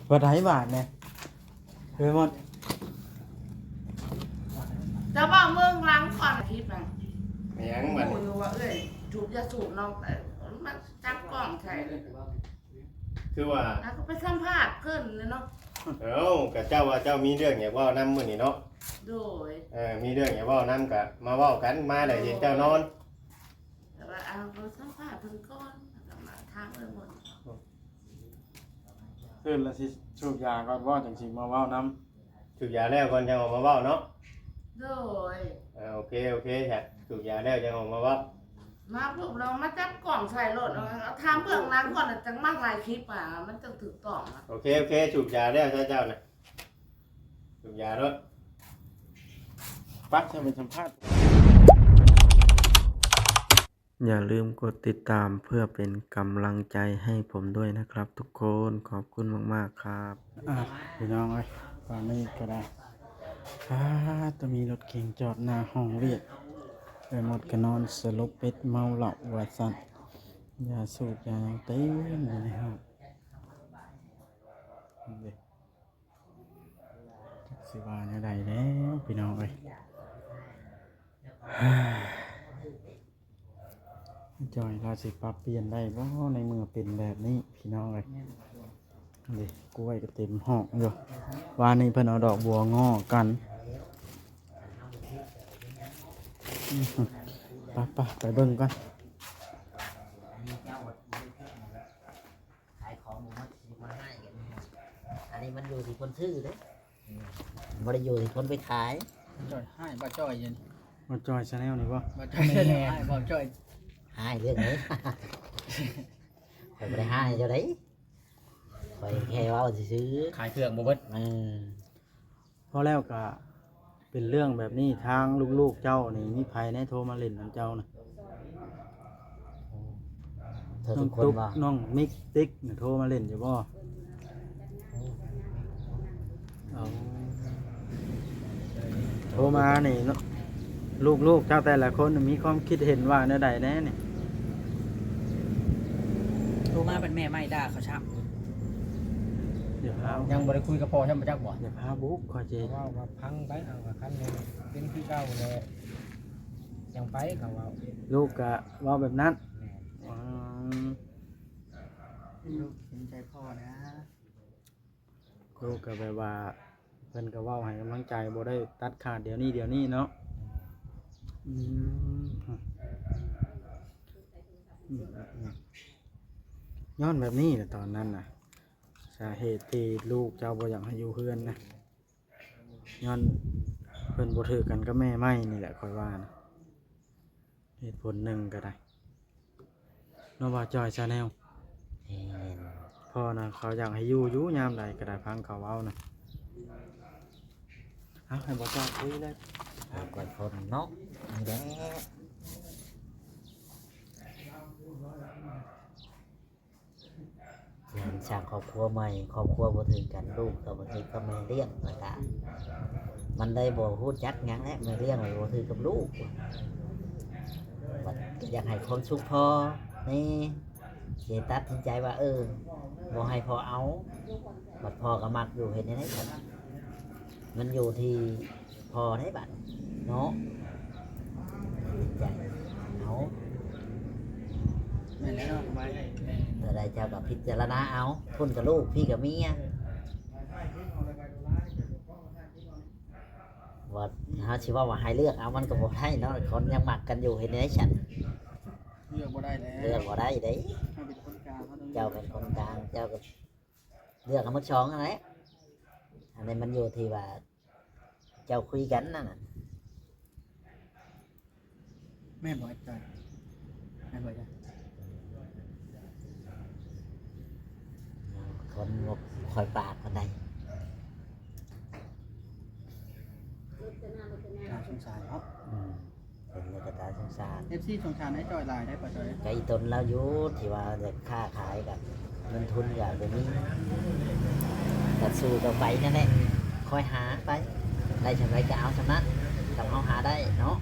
ວ່າໄດ້ຫວານແດ່ ເອີໝົດ ຈະເວົ້າເມືອງຫຼັງກ່ອນ ຄລິບນະ ແມ່ນຫຍັງບັດນີ້ ຮູ້ຢູ່ວ່າເອື້ອຍສູບຢາສູບເນາະ ເອີ ມັນຈັບກ້ອງໃສ່ ຄືວ່າ ແລ້ວກໍໄປສຳພາດເພິ່ນແຫຼະເນາະ ເອົ້າ ກະເຈົ້າວ່າເຈົ້າມີເລື່ອງຢາກເວົ້ານຳມື້ນີ້ເນາະ ໂດຍ ເອີ ມີເລື່ອງຢາກເວົ້ານຳກະມາເວົ້າກັນ ມາແລ້ວເຫັນເຈົ້ານອນ ແຕ່ວ່າເອົາໄປສຳພາດເພິ່ນກ່ອນ ແລ້ວກໍມາຖາມເບິ່ງໝົດ ຕື່ນແລ້ວຊິສູບຢາກ່ອນບໍ່ ຈັ່ງຊິມາເວົ້ານຳ ສູບຢາແລ້ວກ່ອນຈັ່ງອອກມາເວົ້າເນາະ ໂດຍ ເອີ ໂອເຄ ໂອເຄ ສູບຢາແລ້ວຈັ່ງອອກມາເວົ້າ ມາປຸບແລ້ວມາຈັບກ້ອງໃສ່ໂລດ ເອົາຖາມເບື້ອງຫຼັງກ່ອນ ແລ້ວຈັ່ງມາຖ່າຍຄລິບ ອ່າ ມັນຈັ່ງຖືກຕ້ອງ ໂອເຄ ໂອເຄ ສູບຢາແລ້ວເຈົ້ານະ ສູບຢາໂລດ ປັດໃຫ້ເພິ່ນສຳພາດ อย่าลืมกดติดตามเพื่อเป็นกำลังใจให้ผมด้วยนะครับทุกคน ขอบคุณมากๆครับ ອ່າ ພີ່ນ້ອງເອີຍ ຕອນນີ້ກໍໄດ້ ອ່າ ຕະມີລົດເກັງຈອດໜ້າຫ້ອງວຽກ ໄປໝົດກໍນອນສະຫຼົບເປັດເມົາເຫຼົ້າວ່າຊັ້ນ ຢາສູບຢາຫຍັງເຕັມຢູ່ໃນຫ້ອງ ນີ້ເດ້. ຈັກຊິວ່າແນວໃດແລ້ວພີ່ນ້ອງເອີຍ ຈອຍລາວຊິປັບປ່ຽນໄດ້ບໍ່ ໃນເມື່ອເປັນແບບນີ້ພີ່ນ້ອງເອີຍ ເດ້ ກ້ວຍກໍເຕັມຮອກຢູ່ ວານນີ້ເພິ່ນເອົາດອກບົວງໍ້ກັນ ໄປໆ ໄປເບິ່ງກ່ອນ. ຂາຍຂອງບໍ່ມັກຊິມາຮ້າຍກັນ ອັນນີ້ມັນຢູ່ທີ່ຄົນຊື້ເດ້ ບໍ່ໄດ້ຢູ່ທີ່ຄົນໄປຂາຍ ຈອຍຮ້າຍ ບໍ່ຈ່ອຍຢູ່ນີ້ ບໍ່ຈ່ອຍ Channel ນີ້ບໍ່ ບໍ່ຈ່ອຍ Channel ຮ້າຍ ບໍ່ຈ່ອຍ ຮ້າຍເລື່ອງນີ້ ຂ້ອຍບໍ່ໄດ້ຮ້າຍເຈົ້າໃດ ຂ້ອຍແຄ່ເວົ້າຊື່ໆ ຂາຍເຄື່ອງບໍ່ເບິດ ເອີ. ພໍແລ້ວກະເປັນເລື່ອງແບບນີ້ ທາງລູກໆເຈົ້ານີ້ ມີໃຜແດ່ໂທມາຫຼິ້ນນຳເຈົ້ານະ? ໂທທຸກຄົນບໍ່? ນ້ອງຕຸກ ນ້ອງມິກຕິກນະ ໂທມາຫຼິ້ນຢູ່ບໍ່? ໂອ້ ເອົາ ໂທມານີ້ເນາະ ລູກໆເຈົ້າແຕ່ລະຄົນມີຄວາມຄິດເຫັນວ່າແນວໃດແດ່ນີ້? ໂທມາເປັນແມ່ໄມ້ດ່າເຂົາຊ້ຳ ຢ່າພາ ຍັງບໍ່ໄດ້ຄຸຍກັບພໍ່ຊ້ຳ ບໍ່ຈັກບໍ່? ຢ່າພາບຸກ ຂ້ອຍຊິ ເວົ້າວ່າພັງໄປ ເອົາວ່າຄັນແມ່ນເປັນຄືເກົ່າແລ້ວ ຈັ່ງໄປ ເຂົາເວົ້າ ລູກກະເວົ້າແບບນັ້ນ ແມ່ນ ອືມ ລູກເຫັນໃຈພໍ່ນະ ລູກກໍແບບວ່າ ເພິ່ນກໍເວົ້າໃຫ້ກຳລັງໃຈ ບໍ່ໄດ້ຕັດຂາດດຽວນີ້ ດຽວນີ້ເນາະ ອືມ ອືມ ອືມ ຍ້ອນແບບນີ້ແຫຼະຕອນນັ້ນນະ ສາເຫດທີ່ລູກເຈົ້າບໍ່ຢາກໃຫ້ຢູ່ເຮືອນນະ ຍ້ອນເພິ່ນບໍ່ຖືກກັນກັບແມ່ໃໝ່ນີ້ແຫຼະ ຂ້ອຍວ່ານະ ເຫດຜົນໜຶ່ງກໍໄດ້ ເນາະ ບ່າວຈ່ອຍ Channel ແມ່ນ ພໍ່ນະ ເຂົາຢາກໃຫ້ຢູ່ຢູ່ຍາມໃດກໍໄດ້ ຟັງເຂົາເວົ້ານະ ເອົາ ໃຫ້ບ່າວຈ່ອຍຄຸຍເລີຍ ເອົາກ່ອນຄົນເນາະ ນີ້ແຫຼະ ການສ້າງຄອບຄົວໃໝ່ ຄອບຄົວບໍ່ຖືກກັນ ລູກກໍບໍ່ຖືກກັບແມ່ລ້ຽງ ແລ້ວກະມັນໄດ້ບໍ່ຮູ້ຈັກຫຍັງແຫຼະ ແມ່ລ້ຽງມັນບໍ່ຖືກກັບລູກ ບັດກໍຢາກໃຫ້ຄວາມສຸກພໍ່ແດ່ ຊິຕັດສິນໃຈວ່າ ເອີ ບໍ່ໃຫ້ພໍ່ເອົາ ບັດພໍ່ກໍມັກຢູ່ ເຮັດແນວໃດ? ມັນຢູ່ທີ່ ພໍໄດ້ບັດເນາະ ໃຈເຮົາ ແມ່ນແລ້ວເນາະ ເທົ່າໃດເຈົ້າກໍພິຈາລະນາເອົາ ພຸ້ນກໍລູກ ພີ້ກໍເມຍ ວ່າເຮົາຊິເວົ້າວ່າໃຫ້ເລືອກເອົາ ມັນກໍບໍ່ໄດ້ເນາະ ຄົນຍັງມັກກັນຢູ່ ເຮັດແນວໃດຊັ້ນ? ເລືອກບໍ່ໄດ້ແລ້ວ ເລືອກບໍ່ໄດ້ເດ້ ເຮົາເປັນຄົນກາງ ເຮົາຕ້ອງ ເຈົ້າເປັນຄົນກາງ ເຈົ້າກໍເລືອກເອົາໝົດສອງຫັ້ນແຫຼະ ອັນນີ້ມັນຢູ່ທີ່ວ່າ ເຈົ້າຄຸຍກັນນັ້ນນະ ແມ່ນບໍ່ອ້າຍຈ້ອຍ? ແມ່ນບໍ່ຈ້ອຍ? ຄົນບໍ່ຄ່ອຍປາກປານໃດ ໜ້າສົງສານເນາະ ອືມ. ເຫັນແລ້ວກໍຕາສົງສານ ເອັຟຊີ ສົງສານອ້າຍຈ້ອຍຫຼາຍໄດ໋ ປ້າຈ້ອຍ ໃກ້ຕົນລາວຢູ່ ທີ່ວ່າຢາກຄ້າຂາຍກັບເງິນທຶນກໍບໍ່ມີ ກໍສູ້ຕໍ່ໄປນັ້ນແຫຼະ ຄ່ອຍຫາໄປ ໄດ້ສ່ຳໃດກໍເອົາສ່ຳນັ້ນ ກັບເຮົາຫາໄດ້ເນາະ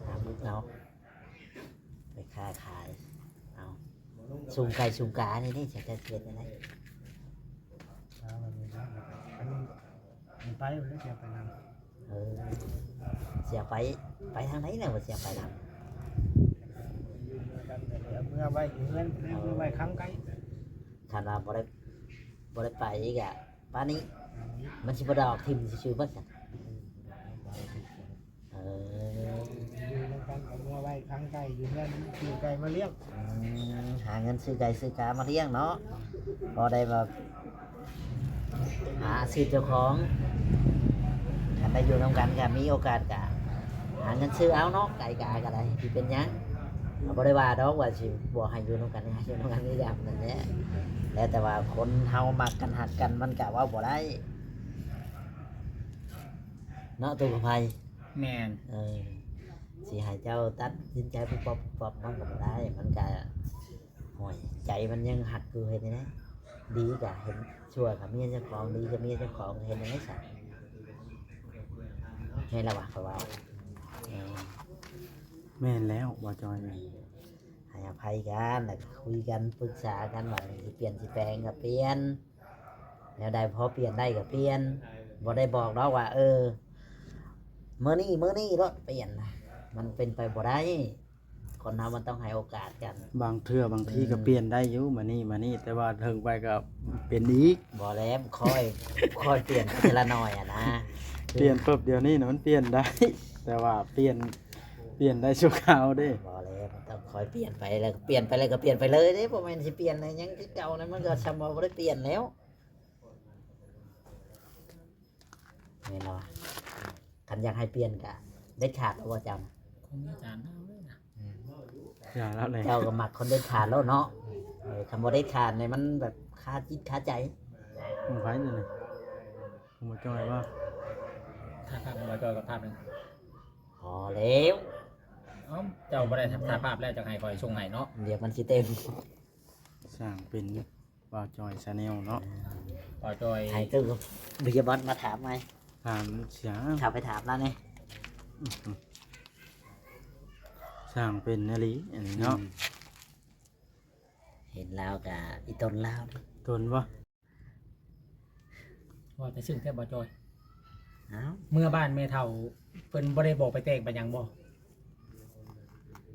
ຫາບຸກເອົາ ໄປຄ້າຂາຍເອົາ. ຊຸມໄກ່ຊຸມການີ້ນີ້ ເຈົ້າ ເຈົ້າຊິເຮັດແນວໃດ? ເອົາແບບນີ້ນະ ຄັນມັນໄປ ມັນເສຍໄປນຳ. ເອີ ເສຍໄປ ໄປທາງໃດແລ້ວ ບໍ່ເສຍໄປນຳ? ເອົາເມືອໄວ້ຢູ່ເຮືອນ ເອົາເມືອໄວ້ຂັງໄກ່. ຄັນວ່າບໍ່ໄດ້ ບໍ່ໄດ້ໄປອີກກະ ປານນີ້ ມັນຊິບໍ່ໄດ້ອອກຖິ້ມຊື່ໆ ເບິດຊັ້ນ. ເອີ ຢູ່ນຳກັນ ເອົາເມືອໄວ້ຂັງໄກ່ຢູ່ເຮືອນ ຊື້ໄກ່ມາລ້ຽງ. ອືມ ຫາເງິນຊື້ໄກ່ຊື້ກາມາລ້ຽງເນາະ ພໍໄດ້ແບບຫາອາຊີບເຈົ້າຂອງ. ຄັນໄດ້ຢູ່ນຳກັນກະມີໂອກາດກະຫາເງິນຊື້ເອົາເນາະ ໄກ່ກາກະໄດ້ ຊິເປັນຫຍັງ. ເຮົາບໍ່ໄດ້ວ່າດອກວ່າຊິບໍ່ໃຫ້ຢູ່ນຳກັນ ໃຫ້ຢູ່ນຳກັນຄືກັນນັ້ນແຫຼະ ແລ້ວແຕ່ວ່າຄົນເຮົາມັກກັນຮັກກັນ ມັນກະເວົ້າບໍ່ໄດ້ເນາະ ຕູ້ກັບໃຜ. ແມ່ນ ເອີ ຊິໃຫ້ເຈົ້າຕັດສິນໃຈປຸບປັບປຸບປັບ ມັນກໍບໍ່ໄດ້ ມັນກະ ໂອ້ຍ ໃຈມັນຍັງຮັກຢູ່ ເຮັດແນວໃດ? ດີກະເຫັນ ຊົ່ວກະເມຍເຈົ້າຂອງ ດີກະເມຍເຈົ້າຂອງ ເຮັດແນວໃດຊະ? ແມ່ນລະວະ ຂ້ອຍເວົ້າ. ເອີ ແມ່ນແລ້ວ ບໍ່ຈ່ອຍ ໃຫ້ອະໄພກັນ ແລ້ວກະຄຸຍກັນ ປຶກສາກັນ ວ່າຊິປ່ຽນຊິແປງກະປ່ຽນ ແນວໃດພໍປ່ຽນໄດ້ກໍປ່ຽນ ບໍ່ໄດ້ບອກດອກວ່າ ເອີ ມື້ນີ້ ມື້ນີ້ໂລດປ່ຽນ ມັນເປັນໄປບໍ່ໄດ້. ຄົນເຮົາມັນຕ້ອງໃຫ້ໂອກາດກັນ ບາງເທື່ອບາງທີກໍ ອືມ ປ່ຽນໄດ້ຢູ່ ມານີ້ ມານີ້ ແຕ່ວ່າເຖິງໄປກໍເປັນອີກ. ບໍ່ແລ້ວ ຄ່ອຍ ຄ່ອຍປ່ຽນເທື່ອລະໜ້ອຍຫັ້ນນະ ປ່ຽນປຶບດຽວນີ້ນະ ມັນປ່ຽນໄດ້ ແຕ່ວ່າປ່ຽນ ປ່ຽນໄດ້ຊົ່ວຄາວເດ້. ບໍ່ແລ້ວ ມັນຕ້ອງຄ່ອຍປ່ຽນໄປ ແລ້ວກໍປ່ຽນໄປ ແລ້ວກໍປ່ຽນໄປເລີຍເດ້ ບໍ່ແມ່ນຊິປ່ຽນໃນຫຍັງຄືເກົ່ານະ ມັນກໍຊ່ຳວ່າບໍ່ໄດ້ປ່ຽນແລ້ວ. ແມ່ນລະວະ ຄັນຢາກໃຫ້ປ່ຽນກະເດັດຂາດແລ້ວບໍ່ເຈົ້ານະ? ຄົງອາຈານເອົາເລີຍນະ ຢ່າແລ້ວແຫຼະ ເຈົ້າກໍມັກຄົນເດັດຂາດໂລດເນາະ. ເອີ ຄັນບໍ່ເດັດຂາດນີ້ມັນແບບຄາຈິດຄາໃຈ. ຂອງໃຜນີ້ນະ? ຂອງບໍ່ຈ່ອຍບໍ່? ຖ້າພາບບໍ່ຈ່ອຍກໍພາບໜຶ່ງ ພໍແລ້ວ. ເອົ້າ ເຈົ້າບໍ່ໄດ້ຖ່າຍພາບແລ້ວ ຈະໃຫ້ຂ້ອຍສົ່ງໃຫ້ເນາະ ດຽວມັນຊິເຕັມ. ສ້າງເປັນ ບ່າວຈ່ອຍ Channel ເນາະ ບ່າວຈ່ອຍ ໃຫ້ຕູ້ເບຍບອດມາຖາມໃໝ່ ຖາມສຽງ ເຂົ້າໄປຖາມລາວແດ່. ອືມ ສ້າງເປັນອີ່ຫຼີອັນນີ້ເນາະ ອືມ ເຫັນລາວກະອີ່ຕົນລາວ ຕົນບໍ່? ເວົ້າແຕ່ຊື່ແທ້ ບ່າວຈ່ອຍ. ອ້າວ ເມື່ອບ້ານແມ່ເຖົ້າ ເພິ່ນບໍ່ໄດ້ບອກໄປແຕ່ງໄປຫຍັງບໍ່?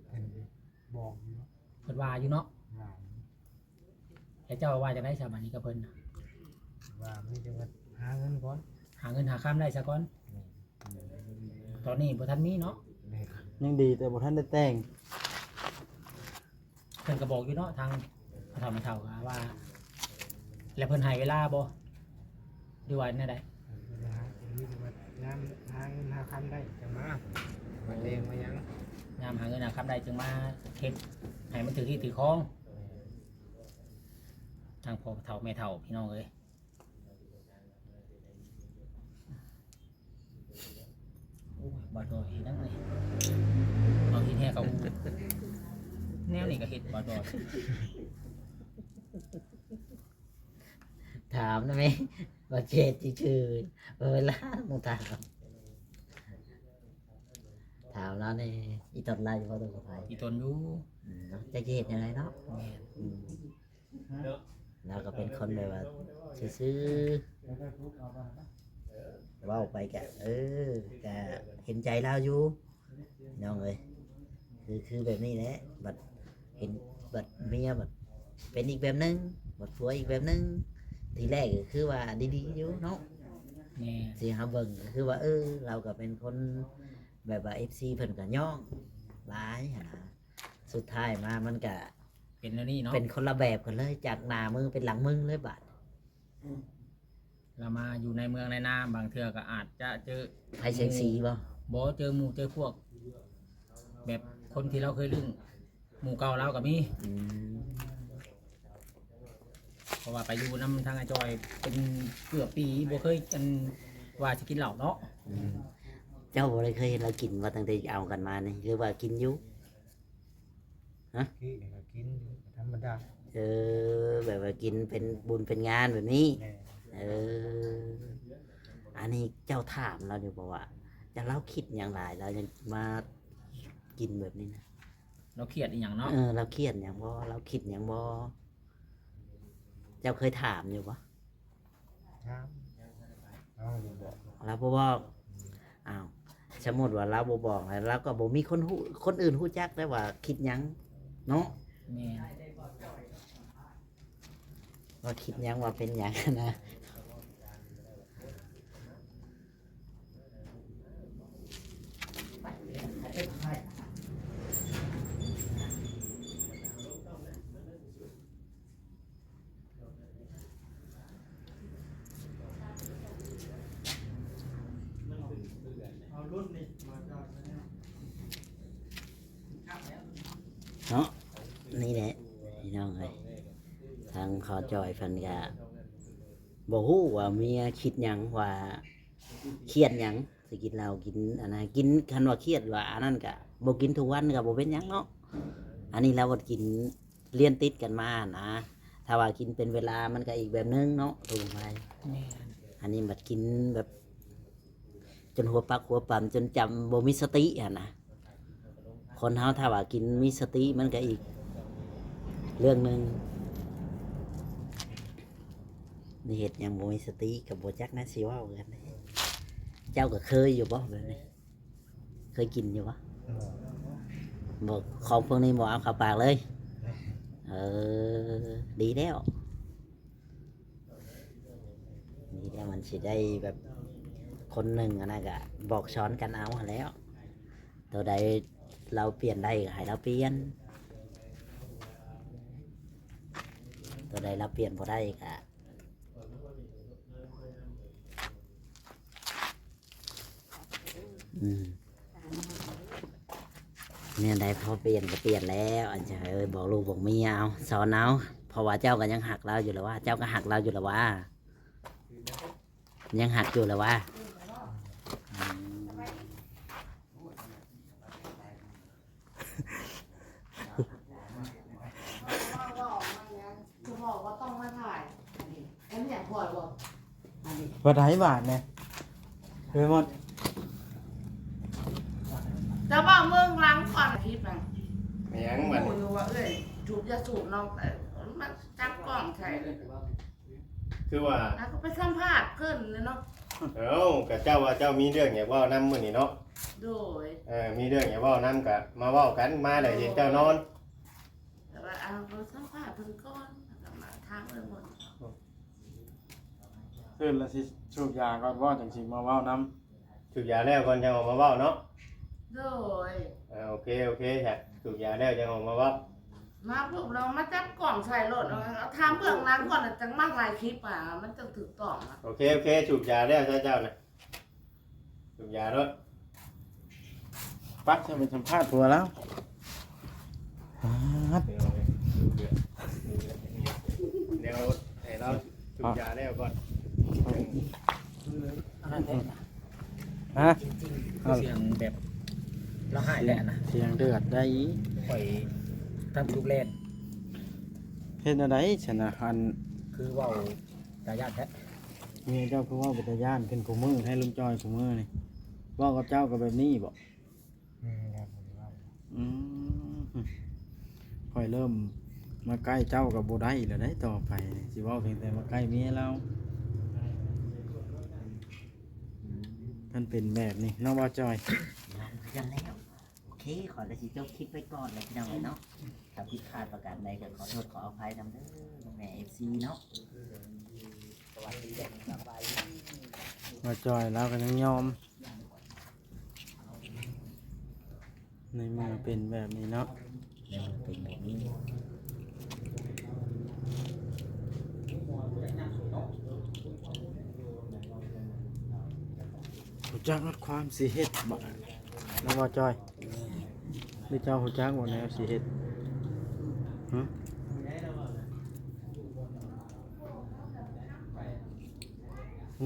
ເພິ່ນບອກຢູ່ ເພິ່ນວ່າຢູ່ເນາະ ວ່າ ແລ້ວເຈົ້າວ່າຈັ່ງໃດຊະບາດນີ້ກັບເພິ່ນນະ? ວ່າມີແຕ່ວ່າຫາເງິນກ່ອນ ຫາເງິນຫາຄຳໄດ້ຊະກ່ອນ. ແມ່ນ ຕອນນີ້ບໍ່ທັນມີເນາະ ແມ່ນ ຍັງດີແຕ່ບໍ່ທັນໄດ້ແຕ່ງ. ເພິ່ນກໍບອກຢູ່ເນາະ ທາງພໍ່ເຖົ້າແມ່ເຖົ້າກໍວ່າ ແລ້ວເພິ່ນໃຫ້ເວລາບໍ່ ຫຼືວ່າແນວໃດ? ເພິ່ນຫາ ມີແຕ່ວ່າຍາມຫາເງິນຫາຄຳໄດ້ຈັ່ງມາ ມາແຕ່ງມາຫຍັງ ຍາມຫາເງິນຫາຄຳໄດ້ຈຶ່ງມາເຮັດໃຫ້ມັນຖືກທີ່ຖືກຂອງ. ແມ່ນ ທາງພໍ່ເຖົ້າແມ່ເຖົ້າ ພີ່ນ້ອງເອີຍ. ໂອ້ຍ ບໍ່ຈ່ອຍເຮັດຫຍັງນີ້ ເອົາຫີນແຮ່ເຂົ້າຫູ ແນວນີ້ກໍເຮັດ ບໍ່ຈ່ອຍ. ຖາມນະແມ່ ວ່າເຈັດຊື່ໆ ເວລາມາຖາມ ຖາມລາວແດ່ ອີ່ຕົນລາວຢູ່ບໍ່ ຕົນຂອງໃຜ? ອີ່ຕົນຢູ່ ອືມ ຈັກຊິເຮັດແນວໃດເນາະ. ແມ່ນ ອືມ ລາວກໍເປັນຄົນແບບວ່າຊື່ໆ ເວົ້າໄປກະ ເອີ ກະເຫັນໃຈລາວຢູ່ ນ້ອງເອີຍ ຄື ຄືແບບນີ້ແຫຼະ ບັດເຫັນ ບັດເມຍບັດເປັນອີກແບບໜຶ່ງ ບັດຜົວອີກແບບໜຶ່ງ. ທີແລກກໍຄືວ່າດີໆຢູ່ເນາະ ແມ່ນ ທີ່ເຮົາເບິ່ງກໍຄືວ່າ ເອີ ລາວກໍເປັນຄົນແບບວ່າເອັຟຊີເພິ່ນກໍຍ້ອງຫຼາຍຫັ້ນນະ ສຸດທ້າຍມາມັນກະເປັນແນວນີ້ເນາະ ເປັນຄົນລະແບບກັນເລີຍ ຈາກໜ້າມຶງເປັນຫຼັງມຶງເລີຍບາດ. ລາວມາຢູ່ໃນເມືອງໃນນາ ບາງເທື່ອກໍອາດຈະເຈີໃຜ ເສງສີບໍ່? ບໍ່ ເຈີໝູ່ເຈີພວກ ແບບຄົນທີ່ລາວເຄີຍລຶ້ງ ໝູ່ເກົ່າລາວກໍມີ. ອືມ ເພາະວ່າໄປຢູ່ນຳທາງອ້າຍຈ່ອຍເປັນເກືອບປີ ບໍ່ເຄີຍ ອັນ ວ່າຊິກິນເຫຼົ້າເນາະ. ອືມ ເຈົ້າບໍ່ໄດ້ເຄີຍເຫັນລາວກິນບໍ່ ຕັ້ງແຕ່ເອົາກັນມານີ້ ຫຼືວ່າກິນຢູ່? ຮະ? ກິນກໍກິນຢູ່ ທຳມະດາ. ເອີ ແບບວ່າກິນເປັນບຸນເປັນງານແບບນີ້. ແມ່ນ. ເອີ ອັນນີ້ເຈົ້າຖາມລາວຢູ່ບໍ່ວ່າ ຈັກລາວຄິດຫຍັງຫຼາຍ ລາວຍັງມາກິນແບບນີ້ນະ? ລາວຄຽດອີ່ຫຍັງເນາະ ເອີ ລາວຄຽດຫຍັງບໍ່? ລາວຄິດຫຍັງບໍ່? ເຈົ້າເຄີຍຖາມຢູ່ບໍ່? ຖາມ ລາວບໍ່ບອກ ລາວບໍ່ບອກ. ອ້າວ ສົມມຸດວ່າລາວບໍ່ບອກ ລາວກໍບໍ່ມີຄົນຮູ້ ຄົນອື່ນຮູ້ຈັກໄດ້ວ່າຄິດຫຍັງເນາະ. ແມ່ນ ວ່າຄິດຫຍັງ ວ່າເປັນຫຍັງຫັ້ນນະ. ເນາະ ນີ້ແຫຼະພີ່ນ້ອງເອີຍ ທາງເຂົາຈ່ອຍເພິ່ນກະບໍ່ຮູ້ວ່າເມຍຄິດຫຍັງ ວ່າຄຽດຫຍັງ ຊິກິນເຫຼົ້າ ກິນອັນນັ້ນ ກິນ ຄັນວ່າຄຽດວ່າອັນນັ້ນກະບໍ່ກິນທຸກວັນກະບໍ່ເປັນຫຍັງເນາະ. ອັນນີ້ລາວບັດກິນລຽນຕິດກັນມາຫັ້ນນະ ຖ້າວ່າກິນເປັນເວລາມັນກະອີກແບບໜຶ່ງເນາະ ທຸກໄປ. ແມ່ນ ອັນນີ້ບັດກິນແບບ ຈົນຫົວປັກຫົວປຳ ຈົນຈຳບໍ່ມີສະຕິຫັ້ນນະ. ຄົນເຮົາຖ້າວ່າກິນມີສະຕິມັນກະອີກເລື່ອງໜຶ່ງ. ນີ້ເຮັດຫຍັງບໍ່ມີສະຕິກະບໍ່ຈັກນະຊິເວົ້າກັນເດ້. ເຈົ້າກະເຄີຍຢູ່ບໍ່ແບບນີ້? ເຄີຍກິນຢູ່ບໍ່? ບໍ່ ຂອງພວກນີ້ບໍ່ເອົາເຂົ້າປາກເລີຍ. ເອີ ດີແລ້ວ. ນີ້ແຫຼະ ມັນຊິໄດ້ແບບຄົນໜຶ່ງອັນນັ້ນກະບອກສອນກັນເອົາຫັ້ນແຫຼ້ວ. ໂຕໃດລາວປ່ຽນໄດ້ກະໃຫ້ລາວປ່ຽນ ໂຕໃດລາວປ່ຽນບໍ່ໄດ້ກະ ອືມ ແນວໃດພໍປ່ຽນກໍປ່ຽນແລ້ວ ອັນຈະ ເອີ ບອກລູກບອກເມຍເອົາ ສອນເອົາ ເພາະວ່າເຈົ້າກໍຍັງຮັກລາວຢູ່ລະວ່າ ເຈົ້າກໍຮັກລາວຢູ່ລະວ່າ ຍັງຮັກຢູ່ລະວ່າ. ອືມ ເພິ່ນໃຫ້ບາດແດ່ ເອີ ໝົດ ຈະເວົ້າເບິ່ງຫຼັງກ່ອນ ຄລິບນະ ແມ່ນຫຍັງມັນ ຮູ້ຢູ່ວ່າເອື້ອຍສູບຢາສູບເນາະ ເອີ ມາຈັບກ້ອງໃສ່ ຄືວ່າ ແລ້ວກໍໄປສຳພາດເພິ່ນແຫຼະເນາະ. ເອົ້າ ກະເຈົ້າວ່າເຈົ້າມີເລື່ອງຢາກເວົ້ານຳມື້ນີ້ເນາະ. ໂດຍ ເອີ ມີເລື່ອງຢາກເວົ້ານຳກະມາເວົ້າກັນ ມາແລ້ວເຫັນເຈົ້ານອນ ແຕ່ວ່າເອົາໄປສຳພາດເພິ່ນກ່ອນ ແລ້ວກໍມາຖາມເລື່ອງໝົດ. ຄືລະຊິສູບຢາກ່ອນບໍ່ ຈັ່ງຊິມາເວົ້ານຳ. ສູບຢາແລ້ວກ່ອນຈັ່ງອອກມາເວົ້າເນາະ. ໂດຍ ເອີ ໂອເຄ ໂອເຄ ສູບຢາແລ້ວຈັ່ງອອກມາເວົ້າ. ມາປຸບລາວມາຈັບກ້ອງໃສ່ໂລດ ເອົາຖາມເບື້ອງຫຼັງກ່ອນ ແລ້ວຈັ່ງມາຖ່າຍຄລິບ ອ່າ ມັນຈັ່ງຖືກຕ້ອງ. ໂອເຄ ໂອເຄ ສູບຢາແລ້ວຊະເຈົ້ານະ ສູບຢາໂລດ. ປັດ ຈະໄປສຳພາດຜົວລາວ. ປາດ ດຽວໃຫ້ລາວສູບຢາແລ້ວກ່ອນ. ອັນນັ້ນແຫຼະນະ ຮະ? ຈິງໆ ຄືສຽງແບບລາວຮ້າຍແຫຼະນະ ສຽງເດືອດໄດ໋. ຂ້ອຍທຳທຸກແລ່ນ ເຮັດແນວໃດຊັ້ນນະ? ອັນ ຄືເວົ້າຕາຢ້ານແທ້ ເມຍເຈົ້າຄືເວົ້າເປັນຕາຢ້ານຂຶ້ນຄູ່ມື້ແທ້ ລຸງຈ້ອຍ ຄູ່ມື້ນີ້ ເວົ້າກັບເຈົ້າກໍແບບນີ້ບໍ? ອືມ ຂ້ອຍເລີ່ມມາໃກ້ເຈົ້າກໍບໍ່ໄດ້ແລ້ວໃດ໋ ຕໍ່ໄປນີ້ ຊິເວົ້າພຽງແຕ່ມາໃກ້ເມຍລາວ ຄັນເປັນແບບນີ້ເນາະ ບ່າວຈ່ອຍ. ໂອເຄ ຂ້ອຍກໍຊິຈົບຄລິບໄວ້ກ່ອນແຫຼະພີ່ນ້ອງເອີຍເນາະ ຖ້າຜິດພາດປະການໃດກໍຂໍໂທດຂໍອະໄພນຳເດີແມ່ເອັຟຊີເນາະ. ສະບາຍດີ ບ່າວຈ່ອຍລາວກໍຍັງຍອມ ໃນເມື່ອເປັນແບບນີ້ເນາະ ໃນເມື່ອເປັນແບບນີ້ ຮູ້ຈັກຮອດຄວາມຊິເຮັດບໍ ນະ ບ່າວຈ່ອຍ? ແມ່ນ ຫຼືເຈົ້າຮູ້ຈັກບໍ່ແນວຊິເຮັດ? ຫຶ?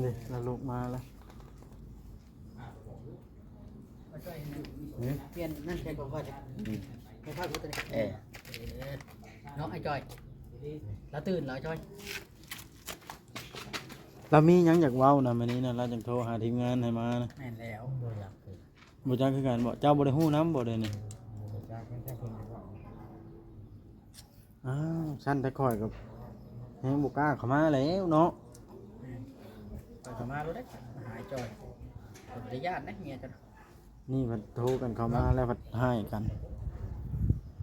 ນີ້ລະ ລຸກມາລະ. ຮະ? ປ່ຽນນັ້ນໃສ່ກ່ອນ ອືມ ຄ່ອຍໆ ເອີ ເນາະ ອ້າຍຈ່ອຍ ລາວຕື່ນແລ້ວ ອ້າຍຈ່ອຍ. ລາວມີຫຍັງຢາກເວົ້ານຳ ມື້ນີ້ນະ ລາວຈັ່ງໂທຫາທີມງານໃຫ້ມານະ. ແມ່ນແລ້ວ ບໍ່ຢາກ ບໍ່ຈັກຄືກັນບໍ? ເຈົ້າບໍ່ໄດ້ຮູ້ນຳບໍດຽວນີ້? ບໍ່ຈັກ ເພິ່ນຈັກເພິ່ນຈະເວົ້າ ອ້າວ ຊັ້ນແຕ່ຂ້ອຍກໍແຮງບໍ່ກ້າເຂົ້າມາແລ້ວເນາະ. ແມ່ນ ຂ້ອຍເຂົ້າມາໂລດເດ້ ມາຫາອ້າຍຈ່ອຍ ຂ້ອຍບໍ່ໄດ້ຢ້ານເດ້ເມຍເຈົ້າ. ນີ້ເພິ່ນໂທກັນເຂົ້າມາແລ້ວພັດຮ້າຍກັນ.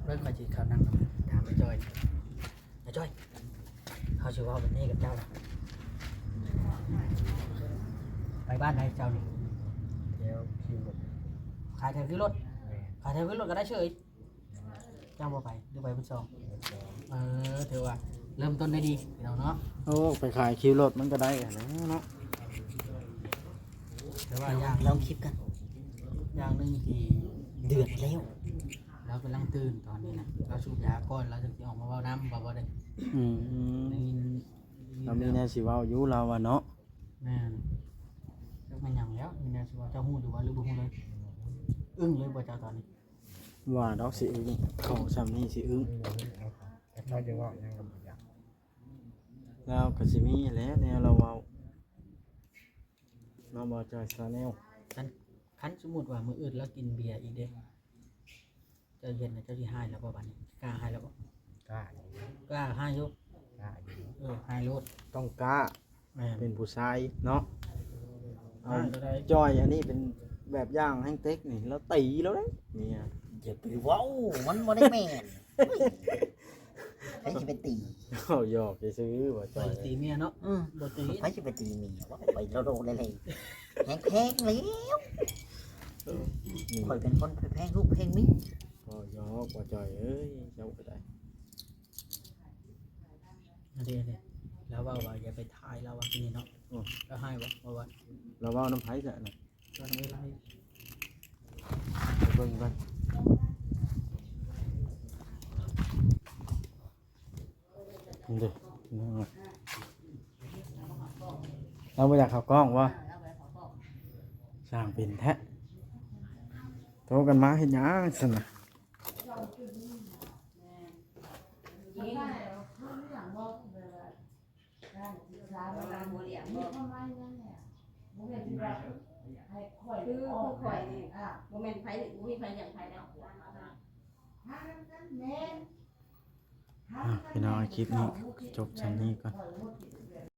ເບິ່ງ ຂ້ອຍຊິເຂົ້ານັ່ງຖາມອ້າຍຈ່ອຍ. ອ້າຍຈ້ອຍ ເຮົາຊິເວົ້າແບບນີ້ກັບເຈົ້ານະ ໄປບ້ານໃດເຈົ້ານີ້? ແຖວຄິວລົດ ຂາຍແຖວຄິວລົດ. ແມ່ນ ຂາຍແຖວຄິວລົດກໍໄດ້ເສີຍ. ເຈົ້າບໍ່ໄປ ຫຼືໄປບຸນຊອງ? ເອີ ຖືວ່າເລີ່ມຕົ້ນໄດ້ດີພີ່ນ້ອງເນາະ. ໂອ້ ໄປຂາຍຄິວລົດມັນກໍໄດ້ຫັ້ນແຫຼະເນາະ. ແຕ່ວ່າຢ່າງ ລອງຄິດກັນ ຢ່າງໜຶ່ງທີ່ເດືອດແລ້ວ ລາວກຳລັງຕື່ນຕອນນີ້ນະ ລາວສູບຢາກ່ອນ ລາວຈຶ່ງຊິອອກມາເວົ້ານຳ ວ່າບໍ່ໄດ້. ອືມ ໄດ້ຍິນ ລາວມີແນວຊິເວົ້າຢູ່ລາວວ່າເນາະ. ແມ່ນ ຈັກແມ່ນຫຍັງແລ້ວ ມີແນວຊິເວົ້າ. ເຈົ້າຮູ້ຢູ່ບໍ່ ຫຼືບໍ່ຮູ້ເລີຍ? ອຶ້ງເລີຍບໍ່ເຈົ້າຕອນນີ້? ວ່າດອກຊິອຶ້ງ ເຂົ້າຊ່ຳນີ້ຊິອຶ້ງ. ເຈົ້າຈະເວົ້າຫຍັງກໍບໍ່ຢາກ ລາວກໍຊິມີແຫຼະແນວລາວເວົ້າເນາະ ບໍ່ຈ່ອຍຊາແນວ. ຄັນ ຄັນສົມມຸດວ່າມື້ອື່ນລາວກິນເບຍອີກເດ້ ເຈົ້າເຮັດນະ ເຈົ້າຊິຮ້າຍລາວບໍ່ບາດນີ້? ກ້າຮ້າຍລາວບໍ່? ກ້າຢູ່ ກ້າຮ້າຍຢູ່ ກ້າຢູ່. ເອີ ຮ້າຍໂລດ ຕ້ອງກ້າ. ແມ່ນ ເປັນຜູ້ຊາຍເນາະ. ເອົາ ຈ່ອຍອັນນີ້ເປັນແບບຢ່າງແຮງເຕັກນີ້ ລາວຕີລາວເດ້ເມຍ. ຢ່າໄປເວົ້າ ມັນບໍ່ໄດ້ແມ່ນ. ໃຜຊິໄປຕີ? ເວົ້າຫຍອກຊື່ໆ ບໍ່ຈ່ອຍ ໄປຕີເມຍເນາະ. ອືມ ບໍ່ຕີ ໃຜຊິໄປຕີເມຍວະ? ໄປໂລດໆ ເລີຍ ແຮງແພງແລ້ວ. ເອີ ຂ້ອຍເປັນຄົນແພງລູກແພງເມຍ. ເວົ້າຫຍອກ ບໍ່ຈ່ອຍເອີຍ ເຈົ້າກໍໄດ້. ອັນນີ້ ອັນນີ້ ລາວເວົ້າວ່າຢ່າໄປຖ່າຍລາວວ່າທີ່ນີ້ເນາະ. ອືມ ລາວຮ້າຍບໍ່? ເວົ້າວ່າ ລາວເວົ້ານຳໃຜຊະນະ? ໄປເບິ່ງກ່ອນເດີ. ລາວບໍ່ຢາກເຂົ້າກ້ອງບໍ່? ຊ່າງເປັນແທ້ ໂທກັນມາເຮັດຫຍັງຊັ້ນນະ? ຄື ຄືຂ້ອຍນີ້ ບໍ່ແມ່ນໃຜ ບໍ່ມີໃຜລ້ຽງໃຜແລ້ວ. ອ່ະ ພີ່ນ້ອງ ຄລິບນີ້ຈົບຊ່ຳນີ້ກ່ອນ.